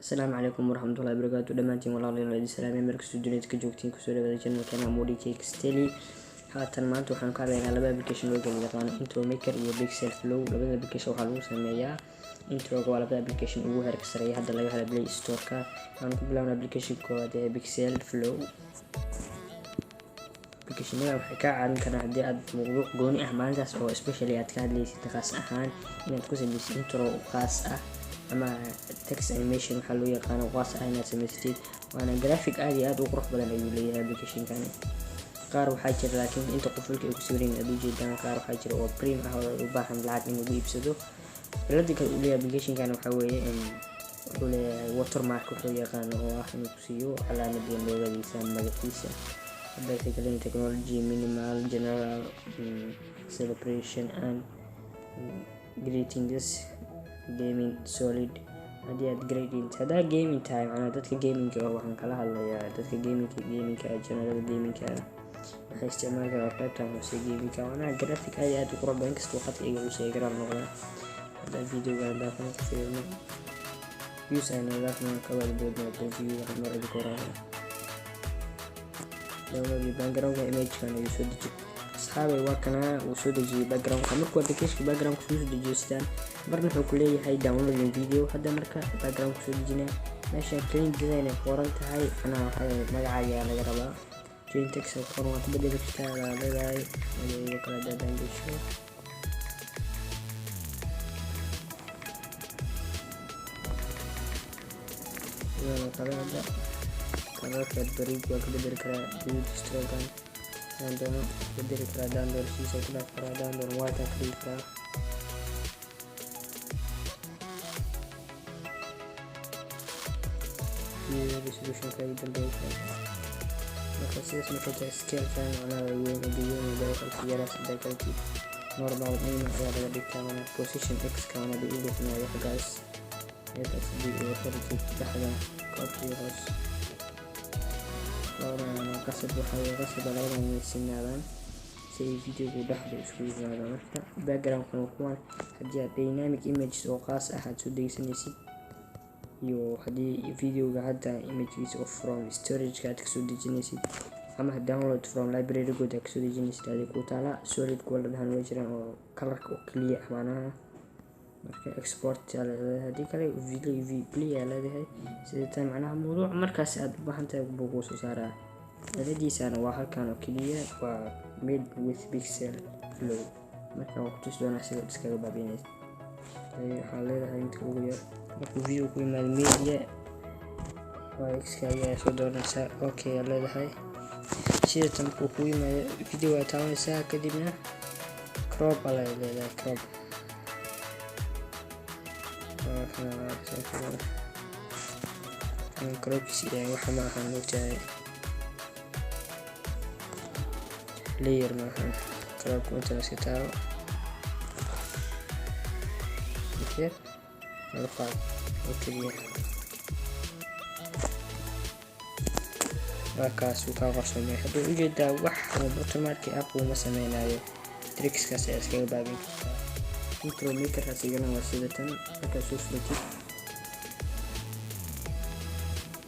Asalaamu calaykum waraxmatullahi wabarakaatu. Dhammaantiin walaalayaal, idin salaamay meel kastoo dunida ka joogtiin. Kusoo dhawaada channelkeena Modi Cakes Teli. Haatan maanta waxaan ka hadlaynaa laba application loo kala yaqaano Intro Maker iyo Pixel Flow. Labada application waxaa lagu sameeyaa introga. Waa labada application ugu heerka sareeya hadda laga hela Play Store-ka. Waxaan ku bilaabnaa application koowaad ee Pixel Flow. Applicationada waxay kaa caawin karaan haddii aad mowduuc gooni ah maalintaas oo especially aad ka hadlaysid, khaas ahaan inaad ku sameysid intro khaas ah ama text animation waxaa loo yaqaano khaas ah inaad samaysatid. Waana graphic aad iyo aad u qurux badan ayuu leeyahay applicationkan. Qaar waxaa jira laakiin inta qufulka ay ku sawiran aad ujeedaan, qaar waxaa jira oo premium ah oo u baahan lacag in lagu iibsado. Cilada kale uu leeyahay applicationkan waxaa weeye in wuxuu leeyahay watermark wuxuu yaqaano, oo ah inuu kusiiyo calaamad loogadiisa magaciisa. Hadda waxay kaleeyihin technology, minimal, general, celebration and greetings, gaming, solid. Haddii aad gradient, haddaa gaming tahay, macnaha dadka gamingka ah waxaan kala hadlayaa, dadka gamingka channelada gamingka ah waxay isticmaali karaan qaybtan hoose gamingka. Macnaha graphic aad iyo aad u qurux badan, inkastoo khadka iga cusay garaal noqda. Hadda videogan haddaan ku fiirino, views aynu dhaafno, ka wada boodno preview hal mar idinku horaaya. Download backgroundka, imagekan ayuu soo dejiyay. Asxaabay, waa kana uu soo dejiyay backgroundka. Markuu applicationka backgroundka soo dejiyo sidaan, marna wuxuu ku leeyahay downloading video. Hadda marka backgroundka soo dejinaya, meesha clean design ay qoran tahay, macnaha waxaa magacaaga ayaa laga rabaa. Change text ay qoran waa ku bedeli kartaa, waa leedahay magacayga kale haddaan gesho sidoo kale. Hadda colorka bariig waa ka bedeli karaa, guud strogan haddaan doono bedeli karaa, haddaan doono sidiisa ku dhaaf karaa, haddaan doono white aan ka dhigi karaa. Iyo resolutionka ugu dambeeya marka sidaas markay tahay, scale-kan macnaha waa weyn haddii weyn yahay, yaraas hadaa kaltid, normal minimal ayaa laga dhigtaa. Macnaha position x kan haddii u dhuufanayo xaggaas meeshaas, haddii uu xirtid dhexda, kor iyo hoos labadan qasab, waxaa weeye qasab labadan inay sinaadaan si ay videogu dhexda isku yimaado. Marka backgroundkan waa kuwan. Haddii aad dynamic images oo khaas ah aad soo degsanaysid iyo haddii videoga hadda imagekiisa oo from storageka aad kasoo dejinaysid ama download from library-good aad kasoo dejinaysid, aday ku taala. Solid kuwa la dhahan way jiraan oo colorka oo keliya ah macnaha. Marka export aa leedahay, haddii kale play aa leedahay. Sidee tahay macnaha mawduuc markaas aad u baahan tahay buu kuu soo saaraa. Ciladiisana waa halkan oo keliya, waa made with Pixel Flow. Marka waa kutusi doonaa sida iskaga baabiinaysa. Waxaa leedahay inta ugu yar markuu video ku yimaado, media waa x-ka ayaa soo dooranaysaa, okay aa leedahay. Sida tan markuu ku yimaado video waa taabanaysaa, kadibna crop aa leedahay. Crop cropkiisi waxa ma ahan, mogtahay, layer ma ahan cropka. Inta iska taabo yar qaad oo keliya, waa kaas, uu kaa qarsoomay. Hadduu ujeedaa wax watermark app uma sameynayo. Trickskaas ayaa iskaga baabin kartaa. Intro makerkaas igana waa sida tan. Markaad soo furatid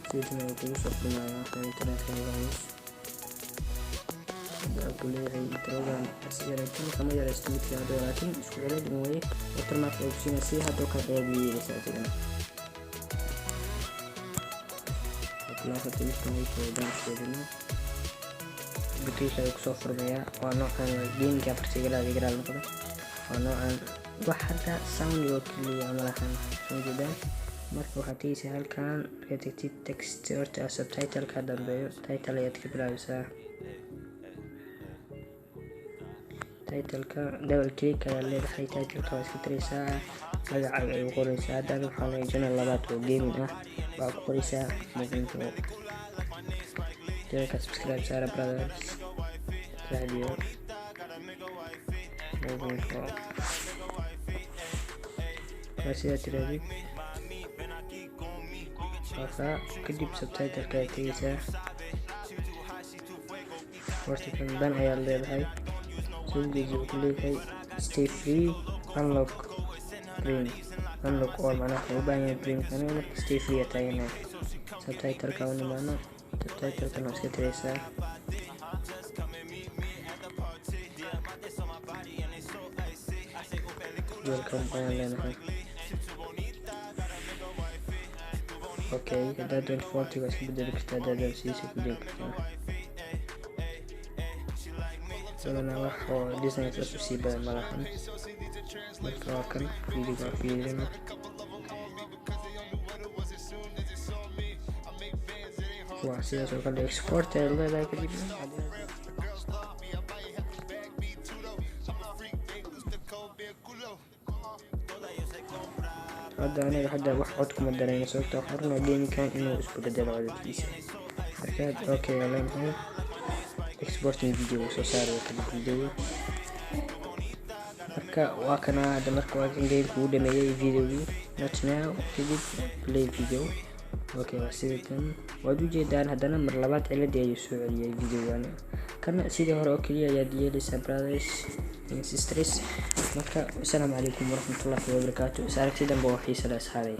sidatan ayuu kugu soo furmaya. Waxaa internetka culus hadda ku leeyahay introgan kan kama yaraysto midka hadda, laakiin isku cilad un weye. Watermark ay kusiinaya si haddoo kale ayaad yeelaysaa isigana. Laafata midkan way fiirino, application ayuu kusoo furmayaa. Waa noocan, waa gamingka afartigalaad igaraal noqda. Waa noocan, wax hadda sound oo keliya ma lahan, soo jeedaan. Marka waxaad tegeysaa halkan. Markaad tegtid text, horta subtitle ka dambeeyo, title ayaad ka bilaabaysaa. Titleka double click ayaad leedahay, titleka waa iska tiraysaa, magacaaga ayuu qoraysaa. Haddana waxaa leeyahay channel labaad oo gaming ah waa ku qoraysaa muqinto. Channelka subscribe saara, brothers radio muqinto. Waa sidaa tirahdid waakaa. Kadib subtitleka ayaad tegeysaa, horta kan dan ayaad leedahay. Soo deji wuxuu leeyahay stay free, unlock green. Unlock all macnaha wuxuu u baahan yahay premium. Aniga marka stay free taaganahay. Subtitle-ka u nimaano, subtitle-kan waa iska tireysaa. Welcome ayaan leenahay. Okay, haddaad doonto fontiga waa iska bedeli kartaa, haddaad doonto sidiisa ku deyn kartaa. Badanaa wax oo design saas usii badan ma lahan. Marka waa kan videoga aan fiirino. Waa sidaas oo kale, export ayaad leedahay kadibna. Hadda aniga hadda wax cod kuma darayno, sababta waxaan rabnaa gamekan inuu isku bedelo codadkiisa. Markaad okay aa leenahay, exporting video uu soo saaraya kadib videoga. Marka waa kana hadda, marka waa kan gameka uu dhameeyay videogii. Not now, kadib play video. Okay, waa sida tan waad ujeedaan. Haddana mar labaad ciladii ayuu soo celiyay videogan. Kana sidii hore oo keliya ayaad yeelaysaa, brothers and sisters. Marka asalaamu calaykum waraxmatullaahi wabarakaatu. Is aragti dambe oo xiisa leh, asxaabay.